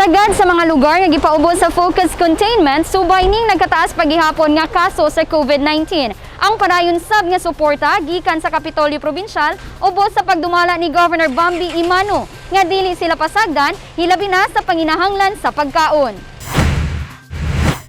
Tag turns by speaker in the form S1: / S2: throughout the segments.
S1: Sagad sa mga lugar nga gipaubos sa focus containment, subay ning nagkataas pagihapon nga kaso sa COVID-19. Ang padayon sab nga suporta gikan sa Kapitolyo Provincial ubos sa pagdumala ni Governor Bambi Emano nga dili sila pasagdan, hilabi na sa panginahanglan sa pagkaon.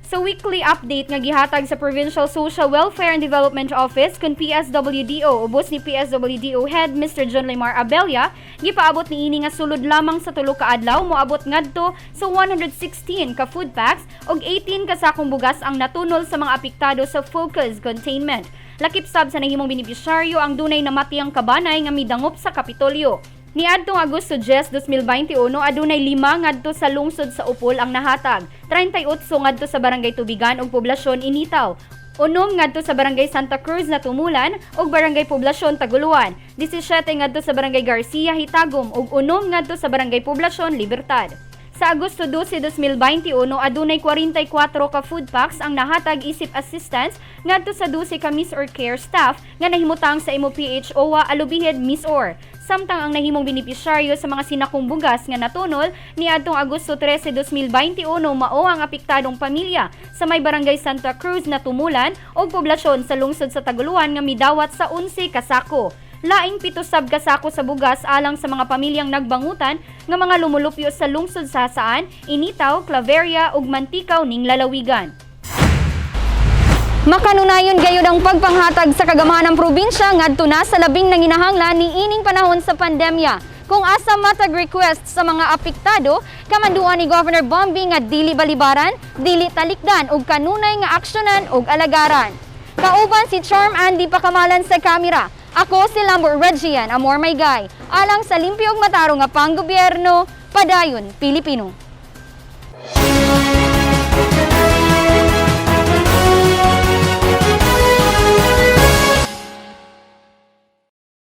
S1: Sa weekly update nga gihatag sa Provincial Social Welfare and Development Office kun PSWDO ubos ni PSWDO Head Mr. John Lemar Abella, gipaabot niini nga sulod lamang sa 3 ka adlaw moabot ngadto sa 116 ka food packs ug 18 ka sakong bugas ang natunol sa mga apektado sa focus containment. Lakip sab sa nahimong benepisyaryo ang dunay namatiyang kabanay nga midangop sa Kapitolyo. Niadtong Agosto 10, 2021, adunay 5 ngadto sa lungsod sa Opol ang nahatag, 38 ngadto sa Barangay Tubigan ug Poblasyon Initaw, 6 ngadto sa Barangay Santa Cruz na Tumulan ug Barangay Poblasyon Taguluan, 17 ngadto sa Barangay Garcia Hitagum ug 6 ngadto sa Barangay Poblasyon Libertad. Sa Agosto 12, 2021, adunay 44 ka food packs ang nahatag isip assistance ngadto sa 12 ka MisOr Care staff nga nahimutang sa MOPH OWA Alubijid MisOr. Samtang ang nahimong benepisyaryo sa mga sinakong bugas nga natunol niadtong Agosto 13, 2021 mao ang apektadong pamilya sa may Barangay Santa Cruz na Tumulan ug poblasyon sa lungsod sa Taguluan nga midawat sa 11 ka sako. Laing 7 sab ka sako sa bugas alang sa mga pamilyang nagbangutan nga mga lumulupyo sa lungsod sa Jasaan, Initaw, Claveria ug Mantikaw ning lalawigan. Makanunayon gayud ang pagpanghatag sa kagamhanan probinsya ngadto na sa labing nanginahanglan ni ining panahon sa pandemya. Kung asa matag request sa mga apektado, kamanduan ni Governor Bambi nga dili balibaran, dili talikdan ug kanunay nga aksyonan ug alagaran. Kauban si Charm Andy Pakamalan sa kamera. Ako si Lambert Regian, Amor May Guy. Alang sa limpyo ug matarong nga panggobyerno, padayon Pilipino.